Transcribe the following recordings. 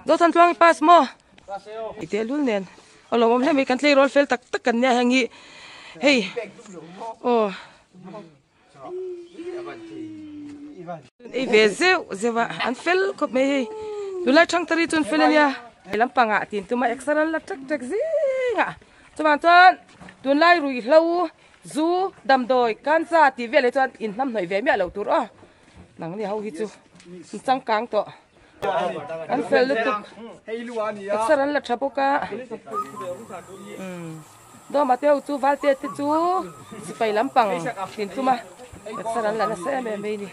Dawthan tluang i pass maw? I tehlul nen a lawmawm hle mai kan tleirawl fel tak tak kan nia heng hi hei aw ei ve zeuh zeuh a an fel khawp mai hei tunlai thangthar hi chu an fel ania lampangah tin tuma exer an la tek tek zing a chuvang chuan tunlai ruihhlo zu damdawi kansa tih vel hi chuan inhnamhnawih ve miah loh tur aw nangni ho hi chu an changkang tawh. An fel lutuk exer an la tha bawk a dawma te ho chu valte te chu sipai lampang tin tum a exer an la nasa em em mai a ni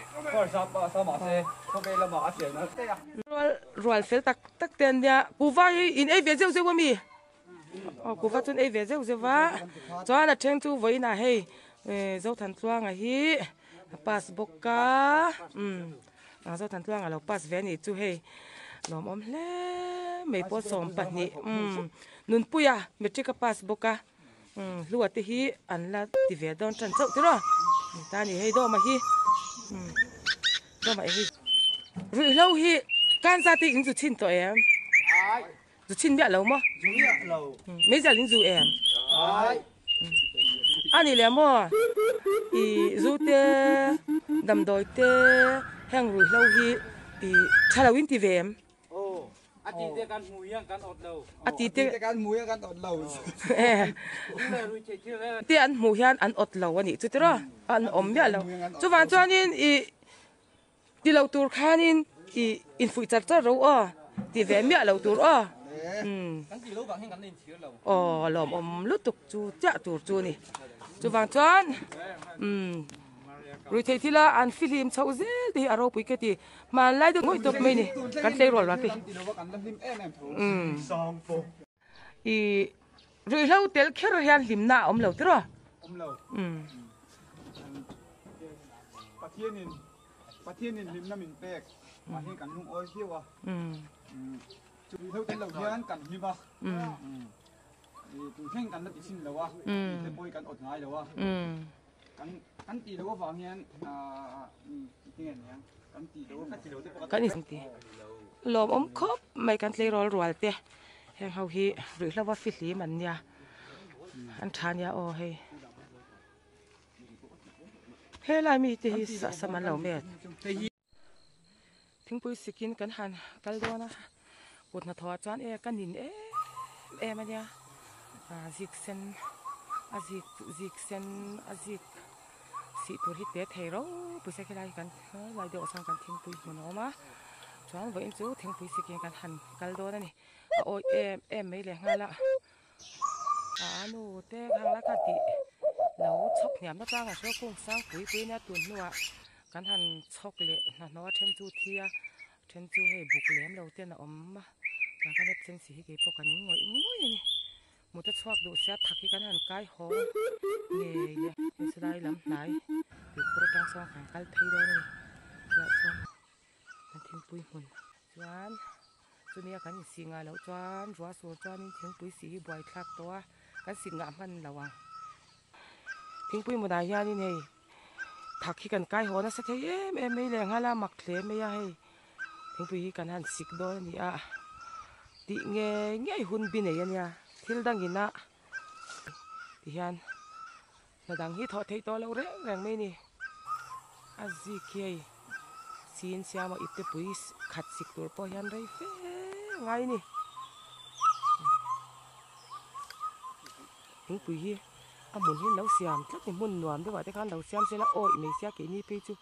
rual rual fel tak tak te an nia kuhva hi in ei ve zeuh zeuh ami aw kuhva chu an ei ve zeuh zeuh a chuan a then chu vawiinah hei Zothantluanga hi a pass bawk a umm. Ang zawt han tluang a lo pass ve anih chu hei lawmawm hle mai pawh 12 umm nunpuia matric a pass bawk a umm hlua te hi an la ti ve dawn tan chauh tiraw ta ni hei dawma hi umm dawma eng hi ruihhlo hi kanza te in zu chhin tawh em zu chhin miah lo maw meizial in zu em A ni leh maw? Ih zu te, damdawi te, heng ruihhlo hi ih tha lo in ti ve em? Aw, a ti te kan hmu hian kan awt lo. A ti te kan hmu hian kan awt lo. Te an hmuh hian an awt lo a nih chu tiraw? An awm miah lo. Chuvang chuanin ih Ti lo tur khanin i infuih char char ro aw, ti ve miah lo tur aw. Aw lawmawm lutuk chu chiah tur chu ni. Chuvang chuan ruihtheih thila an fihlim chhoh zel te hi a ropui ka ti. Hmanlai deuh ngawih tawp mai ni kan tleirawl rual te. I ruihhlo tel kher hian hlimna a awm lo tiraw? Awm lo. Pathianin Pathianin hlimna min pek mah hi kan lungawi viau a. Chu ruihhlo tel lo hian kan hlim a. Tun thleng kan la ti chhin lo a. Te pawh hi kan awt ngai lo a. Kan kan tih loh avang hian tinge niang kan tih loh kan tih loh te pawh kan inti lawmawm khawp mai kan tleirawl rual te heng ho hi ruihhlo a fihlim an nia an tha nia aw hei helai mi te hi sahsam an lo met thingpui sikin kan han kal dawn a kut hnathawh ah chuan e ka nin em em a nia ah zik sen a zik zik sen a zik sih tur hi te thei ro pawisa khilai hi kan lai deuh ah sawn kan thingpui hmun a awm a chuan vawiin chu thingpui sikin kan han kal dawn a ni a awi em em mai leh nghal a a nu te khang lai khan tih lo chhawk hniam na tlang a hria kung sang pui pui nia tun hnuah kan han chhawk leh hnahnawh a then chu thi a then chu hei buk lem lo ten a awm a tah khan epchen si hi keipawh kan ngawih ngawih a ni mut a chhuak duh sia thak hi kan han kai haw ngei le hei silai lam hnai tuikhur atang sawn kan kal phei dawn a ni tilai sawn kan thingpui hmun chuan. Chumi a kan insih ngah loh chuan ruah sur chuanin thingpui sih hi buai thlak tawh a, kan sik ngah hman lo ang. Thingpui hmunah hianin hei thak hi kan kai haw nasa thei em em mai leh nghal a, mak hle mai a hei thingpui hi kan han sik dawn a ni a, tih ngei ngei hun bi nei a nia thil dangin a tihian hna dang hi thawh theih tawh loh reng reng mai a ni. A zik hi hei sin siama ipte pui khat sik tur pawh hian rei fe ngai a ni. Thingpui hi a hmun hi an lo siam tlat ni hmun nuam deuhah te khan lo siam sela awih mai sia keini phei chu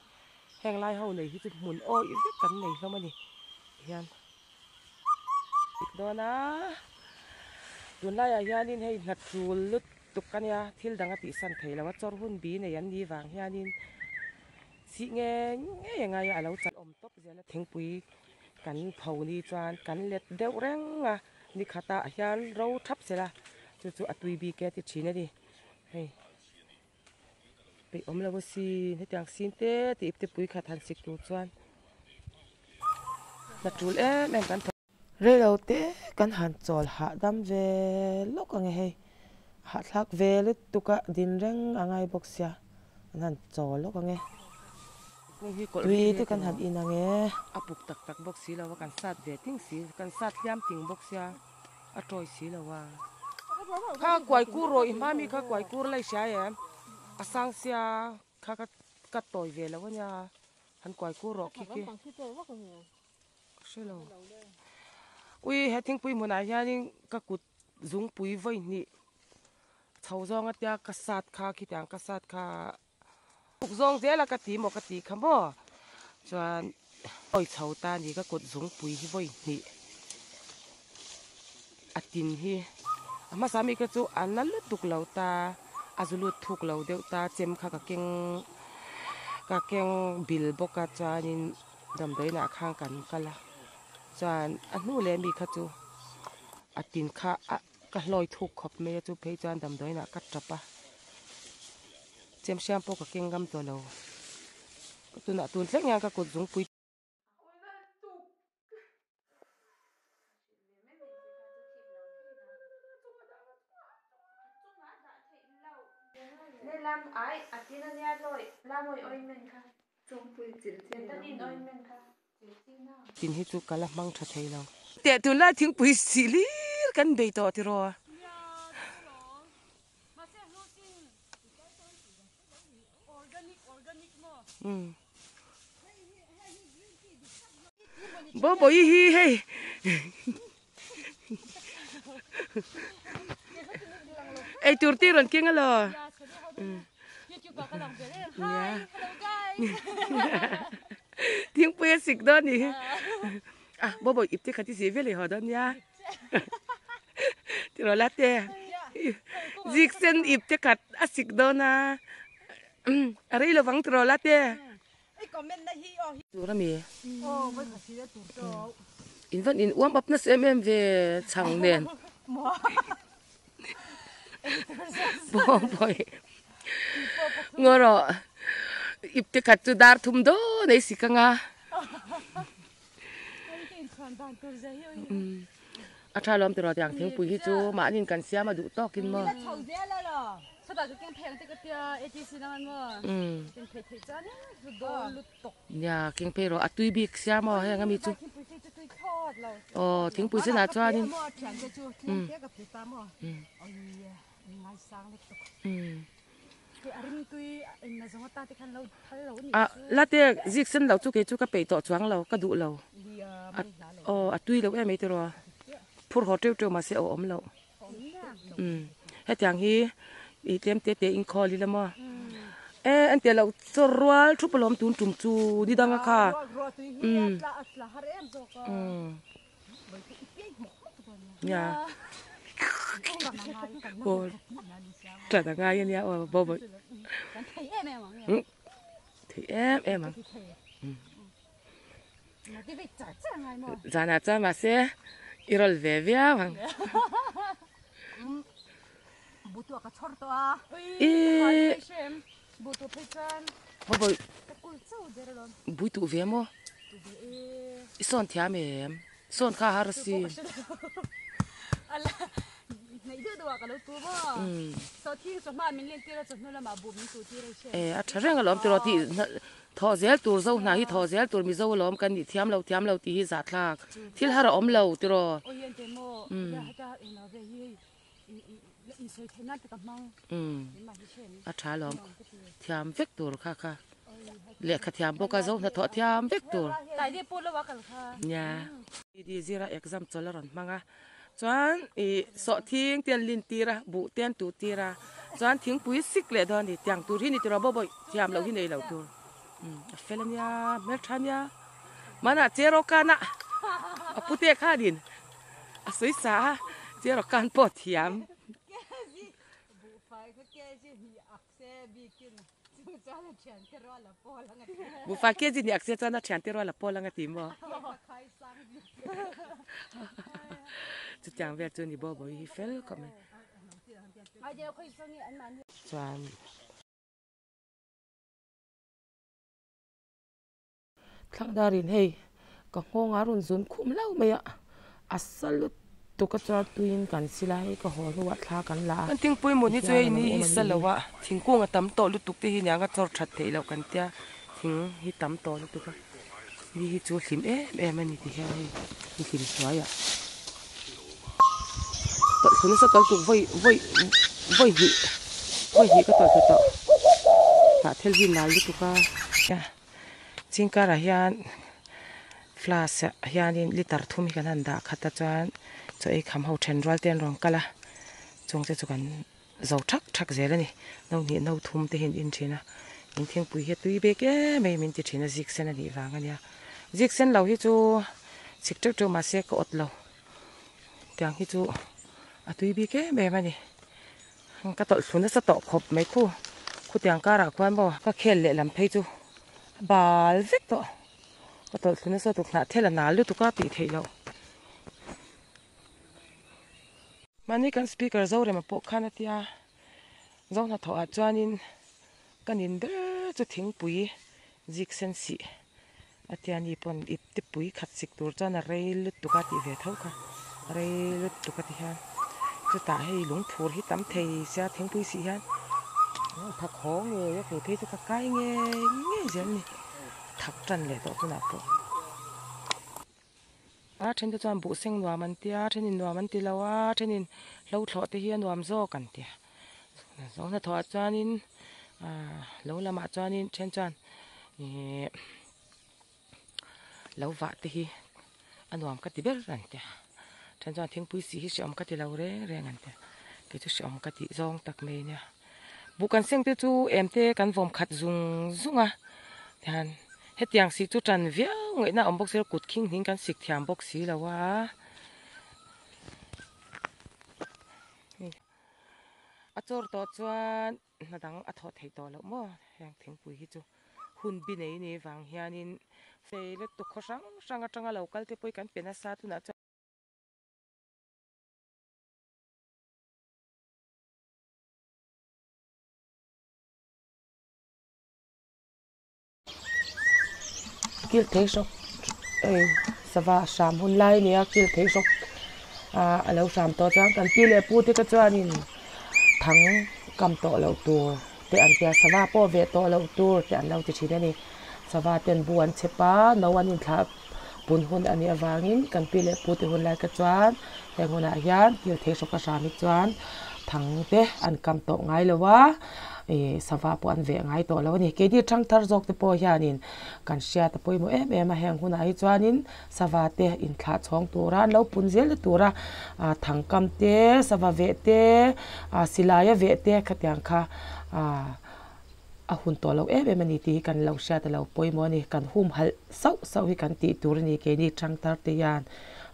heng lai ho nei hi chu hmun awih vek kan nei hlawm a ni hian. Dawn a tunlaiah hianin hei hna tul lut. Tuk a nia, thil dang a tihsan thei lo a, chawr hun bi nei an nih vang hianin chih ngei ngei a ngai a, a lo chan awm tawp zel a. Thingpui kan pho ni chuan kan let deuh reng a, ni khatah hian ro thap sel a, chu chu a tui bik e ti thin a ni. Hei peih awm lo a sin, hetiang sin te tih ipte pui khat han sik tur chuan hna tul em em kan thawk. Reilo te kan han chawl hahdam ve lawk ang e hei, hahthlak ve lutuk a din reng a ngai bawk sia, kan han chawl lawk ang e. Thingkung hi kawlh Tui ri te kan han in ang e. A puk tak tak bawk si lo a, kan sat ve ting si, kan sat hliam ting bawk sia, a tawi si lo a. Kha kuai kur rawh i hma mi kha kuai kur la i hria em? A sang sia kha ka ka tawi ve lo ania, han kuai kur rawh khi khi. Ka hre lo. Ui he thingpui hmunah hianin ka kut zungpui vawi hnih chho zawng atia ka sat kha khitiang ka sat kha. Uk zawng zel a ka ti maw ka ti kha maw chuan awi chho ta ni ka kut zungpui hi vawi hnih a tin hi a hmasa mi kha chu a na lutuk lo ta a zu lut thuk lo deuh ta chem kha ka keng ka keng bil bawk a chuanin damdawiinah khan kan kal a chuan a hnu leh mi kha chu a tin kha a. Ka hlawi thuk khawp mai a chu phei chuan damdawiinah ka tap a, chem hriam pawh ka keng ngam tawh lo, tunah tun thleng hian ka kut zungpui. Tin hi chu ka la hmang tha thei lo. Teh tunlai thingpui sih lir kan bei tawh tiraw. Bobawi hi hei. Ei tur ti rawn keng alo. Thingpui a sik dawn ni. A bobo ip te kha ti si vel i haw dawn nia. Tiraw la te. Zik sen ip te khat a sik dawn a. A rei lovang tiraw la te. Tur a mi. In van in uam up nasa em em ve chhang nen. Pawi. Ngaw rawh. Ip te khat chu dar thum dawn ei si ka nga. A tha lawm tiraw tiang thingpui hi chu mahniin kan siam a duh tawkin maw. Nia keng phei rawh a tui bik sia maw heng ami chu. Aw thingpui senah chuanin. A la te zik sen lo chu kei chu ka peih tawh chuang lo ka duh lo aw a tui lo em mai tiraw phur haw teuh teuh mahse a awm loh umm hetiang hi ih tlem te te in khawl ila maw e an tih loh chaw rual thup alawm tun tum chu ni danga kha umm umm. Nia aw ṭan a ngai a nia aw bo bo thei em em ang zanah chuan mahse i rawl ve viau ang ih bo bo bui tuh ve maw. I sawn thiam em? Sawn kha har si. E a tha reng alawm tiraw tih thawh zel tur zo hna hi thawh zel tur mizo alawm kan nih thiam lo thiam lo tih hi zahthlak thil har a awm lo tiraw. A tha alawm thiam vek tur kha kha lehkha thiam bawk a zo hnathawh thiam vek tur nia. Di zira exam chawl a rawn hmang a chuan ih sawhthing te an lin tir a buh te an tuh tir a chuan thingpui sik leh dawn a ni tiang tur hi ni tiraw bawk bawih thiam loh hi nei lo tur a fel a nia hmeltha a nia hmanah cheraw kana a pute khanin. A sawi sa a, cheraw kan pawh thiam. Buhfai kg hnih ak se chuan a thiante rual a pawl anga ti maw? Chutiang vel chu ni bo bawi hi fel khawp mai. Chuan. Thlangdarin hei ka nghawng a rawn zun khum hlauh mai a, a sa lutuk a chuan tuiin kan sil a, hei ka haw hnuah thla kan la a. Kan thingpui hmun hi chu hei ni hi sa lo a, thingkung a tam tawh lutuk te hi niang a chawr that theih loh kan tia, Thing hi tam tawh lutuk a, ni hi chu hlim em em a ni ti hian hei ni hlim hnuaiah tawlh thlu nasa tawlh tuk vawi vawi vawi hnih vawi hnih ka tawlh thlu tawh hnah thel hi nal lutuk a. Chingkarah hian flask ah hianin liter thum hi kan han dah khat a chuan chaw ei kham ho then rual te an rawn kal a chung te chu kan zo thak thak zel a ni no hnih no thum te hi an in thin a in thingpui hi a tui bek em em min ti thin a zik sen a nih vang a nia zik sen lo hi chu chik teuh teuh mahse ka awt lo tiang hi chu a tui bik em em a ni ka tawlh thlu nasa tawh khawp mai khu khutiang karah khuan maw ka khel leh lam phei chu a bal vek tawh ka tawlh thlu nasa tuk hnah thel a nal lutuk a tih theih loh. Mahni kan speaker Zorema pawh khan a tia, Zo hnathawh ah chuanin ka nin ber chu thingpui zik sen sih a tia ni pawn ip te pui khat sik tur chuan a rei lutuk a tih ve tho kha, rei lutuk a ti hian chutah hei lungphur hi tam thei sia thingpui sih hian thak haw ngei a kei phei chu ka kai ngei ngei zel a ni, thak tan leh tawh tunah pawh. A then te chuan buh seng nuam an tia, thenin nuam an ti lo a, thenin hlo thlawh te hi a nuam zawk an ti. Zo hnathawh ah chuanin ahh lo lamah chuanin then chuan ihh lo vah te hi a nuam ka ti ber an ti a, then chuan thingpui sih hi hreawm ka ti lo reng reng an ti a, kei chu hreawm ka tih zawng tak mai nia. Buh kan seng te chu em te kan vawm khat zung zung a tihian hetiang sih chu tan viau ngaihna a awm bawk si lo kut khing hning kan sik thiam bawk si lo a a chawr tawh chuan hna dang a thawh theih tawh loh maw heng thingpui hi chu hun bi nei ni vang hianin fei lutuk khaw hrang hrang atanga lo kal te pawh hi kan pe nasa tunah chuan. Kil thei hrawk ei sava hram hun lai a ni a kil thei hrawk ah a lo hram tawh chuan kan pi leh pu te kha chuanin thang kam tawh loh tur te an tia sava pawh veh tawh loh tur te an lo ti thin a ni sava ten bu an chep a no an inthlah pun hun a nih avangin kan pi leh pu te hun lai kha chuan heng hunah hian kil thei hrawk a hram hi chuan thang te an kam tawh ngai lo a ih sava pawh an veh ngai tawh lo a ni keini thangthar zawk te pawh hianin kan hriat a pawimawh em em a heng hunah hi chuanin sava te inthlah chhawng tura an lo pun zel na tura ah thang kam te sava veh te ah silai a veh te khatiang kha ah. A hun tawh lo em em a ni tih hi kan lo hriat a lo pawimawh a ni. Kan humhalh sauh sauh hi kan tih tur a ni. Keini thangthar te hian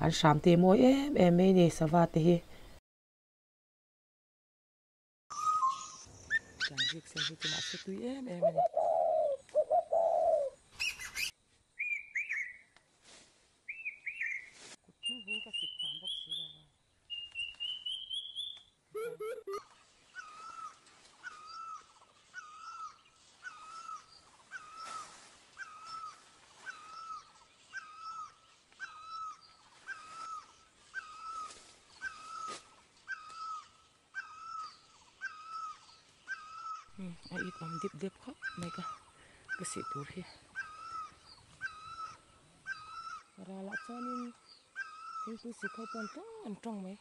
an hram te mawi em em mai a ni sava te hi. Kan rik sen hi chu mahse tui em em a ni. Kut thing hi ka sik thiam bawk si lo a. A it awm dip dep khawp mai ka ka sih tur hi ralah chuanin thingpui sik ho pawh an tawng an tawng mai.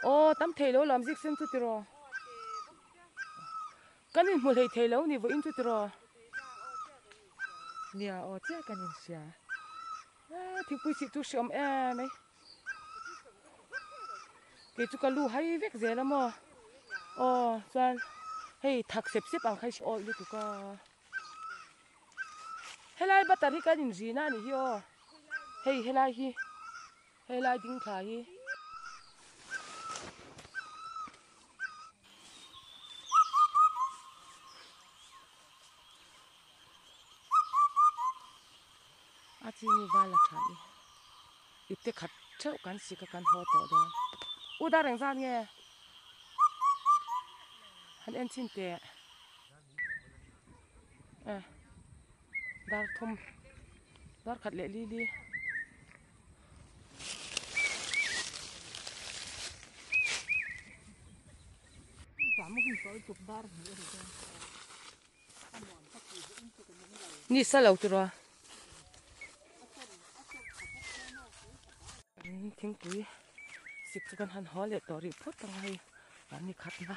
Aw tam thei lo lam zik sen chu tiraw kan inhmu hlei thei lo ni vawiin chu tiraw nia aw chiah kan inhria thingpui sih chu hreawm em mai kei chu ka lu hai vek zel a maw aw chuan hei thak sep sep ang kha hi awih lutuk a helai butter hi kan inzin a nih hi aw. Hei helai hi helai ding thla hi. A chini val a tha i ipte khat theuh kan sik a kan haw tawh dawn. U dar engzat nge? Han en chhin teh. Dar thum dar khat leh li li. Ni sa lo tura thingpui sik chu kan han haw leh tawh rih phawt ang a hei an ni khat na.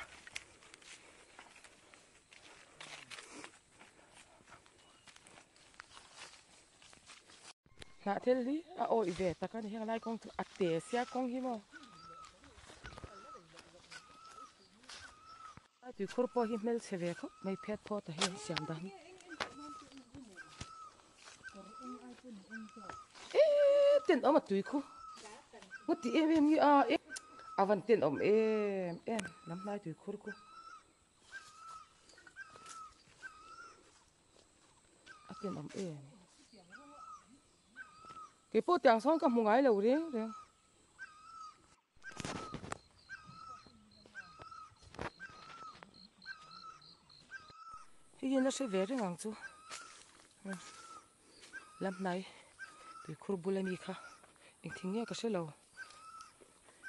Hnah thil hi a awih ve tak a ni heng lai kawng chu a te sia kawng hi maw. Tuikhur pawh hi hmelchhe ve khawp mai phet phawt a hi an siam dan. Eee tenawm a tui khu ngaw ti em em nge a a van tenawm em em lam hnai tuikhur khu. A tenawm em keipawh tiang sawn ka hmu ngai lo reng reng. Hei hian la hre ve reng ang chu lam hnai tuikhur bul ami kha engthing nge ka hre lo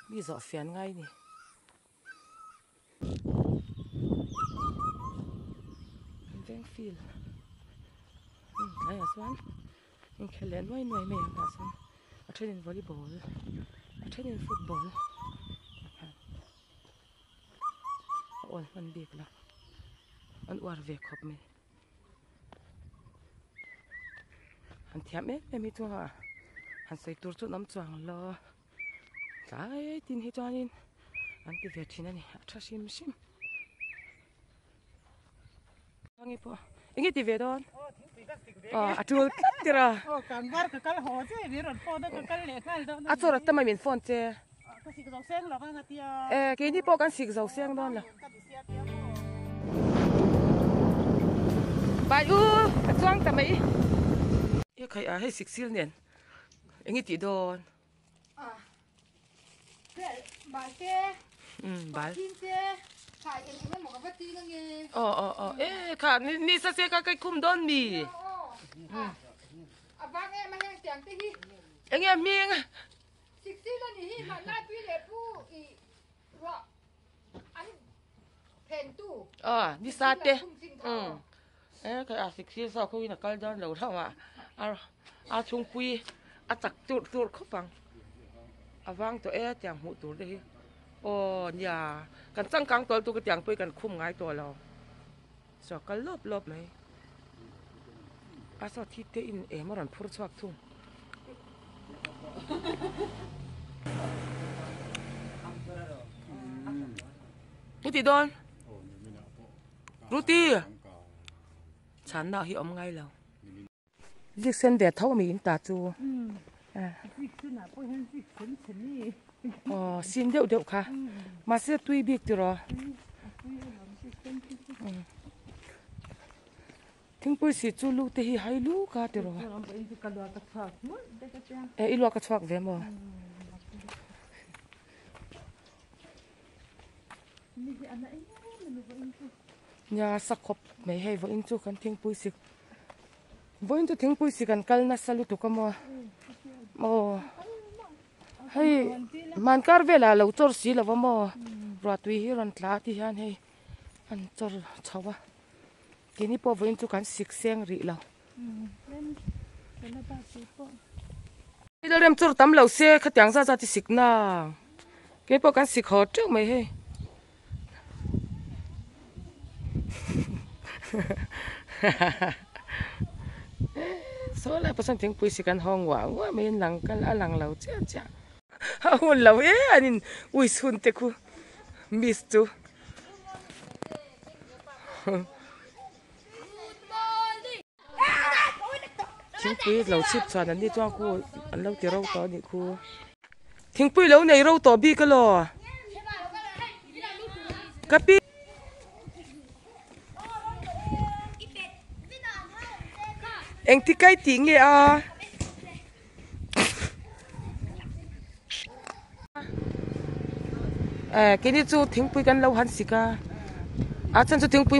mi zawh fian ngai a ni. Veng field tlaiah chuan inkhel leh nuai nuai mai ang tah chuan a thenin volleyball a thenin football a awl hman bik lo an uar ve khawp mai han thiam em em hi chu a han sawi tur chu an awm chuang lo. Tlai tin hi chuanin an ti ve thin a ni a tha hrim hrim. Angi pawh enge ti ve dawn? Aw a tul tlat tir a. Aw kan var ka kal haw che min rawn phone a ka kal leh nghal dawn a ni. A chawr a tam a min phone che. Ka sik zo seng lo ang a tia. E keini pawh kan sik zo seng dawn lo. Bai u ka chuang ta mai. E khai a hei sik sil nen enge tih dawn? Aw aw aw e kha ni sa se ka kai khum dawn mi enge hming aw ni sa te e kha a sik sil saw khawiin a kal dawn lo hlauh a a chhungpui a chak turh turh khawp ang a vang tawh e tiang hmuh tur te hi aw nia kan changkang tawlh tu ka tiang pawh hi kan khum ngai tawh lo saw kal lawp lawp mai a saw thi te in em a rawn phur chhuak thung. Ni ti dawn Ruti chhanna hi awm ngai lo. Zik sen ve tho mi in ta chu. Aw sin deuh deuh kha mahse tui bik tiraw. Thingpui si chu lu te hi hai lu ka tiraw. E i luak a chhuak ve maw. Nia sa khawp mai hei vawiin chu kan thingpui sik vawiin chu thingpui sik an kal nasa lutuk a maw aw hei hmankar velah lo chawr si lo va maw ruahtui hi rawn tla ti hian hei an chawr chho a keini pawh vawiin chu kan sik seng rih lo. Lalrem chawr tam lo se khatiang zat zat i sik na kei pawh kan sik haw teuh mai hei saw lai pawh sawn thingpui sik an haw nguah nguah mai in lang kal a lang lo chiah chiah a hun lo e an in ui chhun te khu miss chu. Thingpui lo chhip chuan an ni chuan khu an lo ti ro tawh a nih khu. Thingpui lo nei ro tawh bik elaw? Ka pi. Engti kai tih nge a? Eh keini chu thingpui kan lo han sik a, a chhan chu thingpui.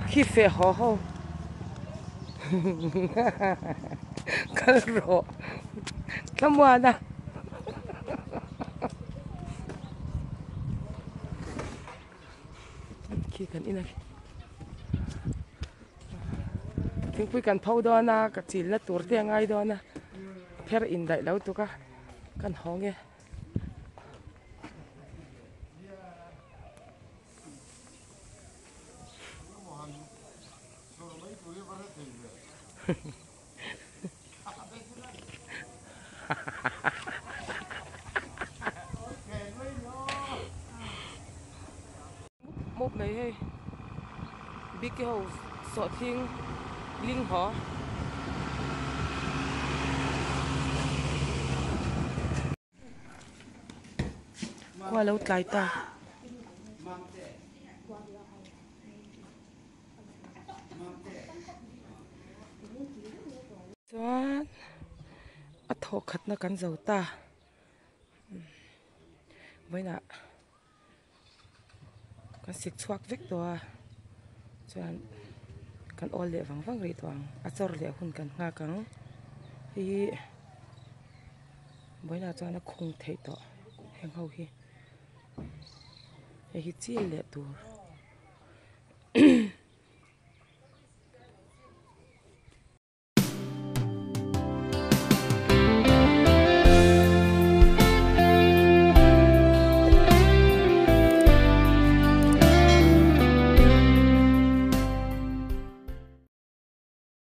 Khi feh haw ho kal rawh thlamuan a. Khi kan in a thingpui kan pho dawn a ka chilna tur te a ngai dawn a pher indaih lo tuk a kan hawng e. Mup mai hei bike ho sawhthing ling haw. Khua lo tlai ta. Chuan a thawh khatna kan zo ta. Vawiinah kan sik chhuak vek tawh a chuan kan awl leh vang vang rih tawh ang a chawr leh hun kan nghak ang hei hi vawiinah chuan a khung theih tawh heng ho hi hei hi chil leh tur.